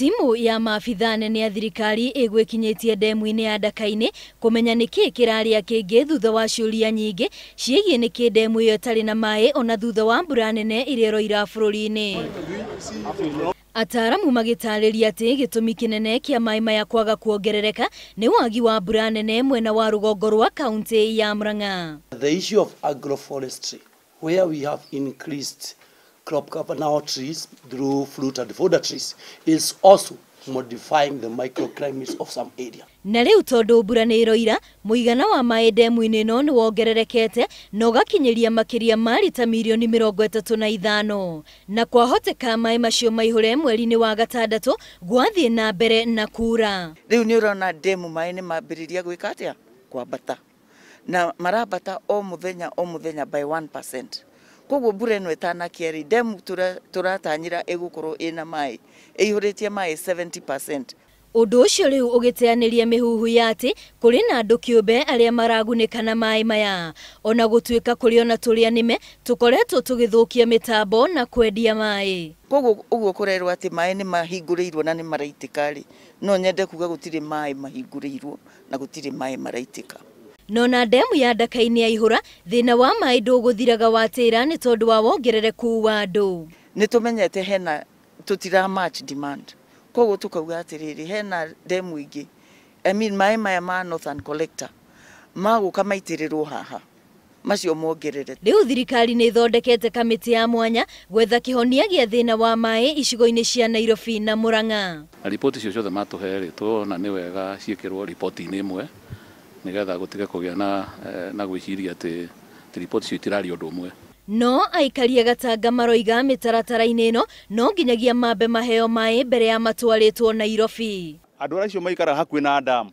Timu ya maabithaa nene ya thirikari ĩgwĩkinyĩtie ndemu-inĩ ya Ndakainĩ kũmenya nĩkĩ kĩrarĩa kĩngĩ thutha wa ciũria nyingĩ ciĩgiĩ nĩkĩ ndemu ĩyo ĩtarĩ na maĩ ona thutha wa mbura nene ĩrĩa ĩroira bũrũri-inĩ. Ataaramu magĩtarĩria atĩ gĩtũmi kĩnene kĩa maĩ maya kwaga kuongerereka nĩ wagi wa mbura nene mwena wa rũgongo rwa kaunti ya Murang'a. The issue of agroforestry, where we have increased crop cover now trees through fruit and fodder trees, is also modifying the microclimates of some area. Na rĩu tondũ mbura nĩ ĩroira, mũigana wa maĩ ndemu-inĩ ĩno nĩ wongererekete na ũgakinyĩria makĩria ma rita mirioni 35, na kwahoteka maĩ macio maihũre mweri-inĩ wa gatandatũ gwathiĩ na mbere na kura. Rĩu nĩ ũrona ndemu maĩ nĩ mambĩrĩria gwĩka atĩa? Kwambata. Na marambata o mũthenya o mũthenya by 1%. Koguo mbura ĩno ĩtanakia rĩ, ndemu tũratanyĩra ĩgũkorwo ĩna maĩ, ĩihũrĩtie maĩ 70%. Ũndũ ũcio rĩu ũgĩteanĩria mĩhuhu ya atĩ kũrĩ na andũ kĩũmbe arĩa maragunĩka na maĩ maya, ona gũtuĩka kũrĩ ona tũrĩa nĩme tũkoretwo tũgĩthũkia mĩtambo na kwendia maĩ. Koguo ũguo kũrerwo atĩ maĩ nĩ mahingũrĩirwo na nĩ maraitĩka rĩ, no nyende kuga gũtirĩ maĩ mahingũrĩirwo na gũtirĩ maĩ maraitĩka. Nona ndemu ya Ndakainĩ yaihũra, thĩna wa maĩ ndũgũthiraga watĩra nĩ tondũ wa wongerereku wa andũ. Nĩ tũmenyete hena tũtira match demand, koguo tũkauga atĩrĩrĩ, hena ndemu ingĩ, I mean maĩ maya ma Northern Collector magũka maitĩrĩrwo haha macio mongerere. Rĩu thirikari nĩ ĩthondekete kamĩtĩ ya mwanya gwetha kĩhonia gĩa thĩna wa maĩ icigo-inĩ cia Nairobi na Murang'a. Na riboti icio ciothe matũhe rĩ, tuona nĩ wega ciĩkĩrwo riboti-inĩ ĩmwe nĩgetha gũtige kũgĩa na gwĩciria atĩ riboti icio itiraria ũndũ ũmwe. No aikari a Gatanga maroiga mĩtaratara-inĩ ĩno no nginyagia mambe maheo maĩ mbere ya matwarĩtwo Nairobi. Andũ acio maikaraga hakuhĩ na ndamu,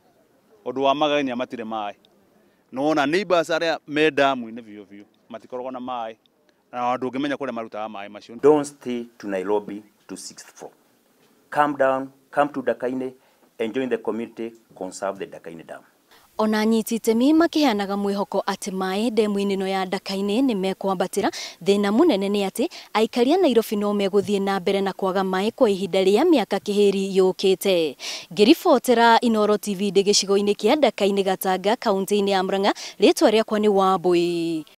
ũndũ wa magegania matirĩ maĩ. Nĩwona neighbors arĩa me ndamu-inĩ biũ biũ matikoragwo na maĩ, na ndũngĩmenya kũrĩa marutaga maĩ macio. Don't stay to Nairobi to sixth floor. Come down, come to Ndakaine, and join the community, conserve the Ndakaine Dam. Ona anyiti itemi makĩheanaga mwĩhoko atĩ maĩ ndemu-inĩ ĩno ya Ndakainĩ nĩ mekwambatĩra, thĩna mũnene nĩ atĩ aikari a Nairobi no megũthiĩ na mbere na kwaga maĩ kwa ihinda rĩa mĩaka kĩhĩri yũkĩte. Ngĩribotera Inooro TV ndĩ gĩcigo-inĩ kĩa Ndakainĩ Gatanga, kaunti-inĩ ya Murang'a, rĩtwa rĩakwa nĩ Wambui.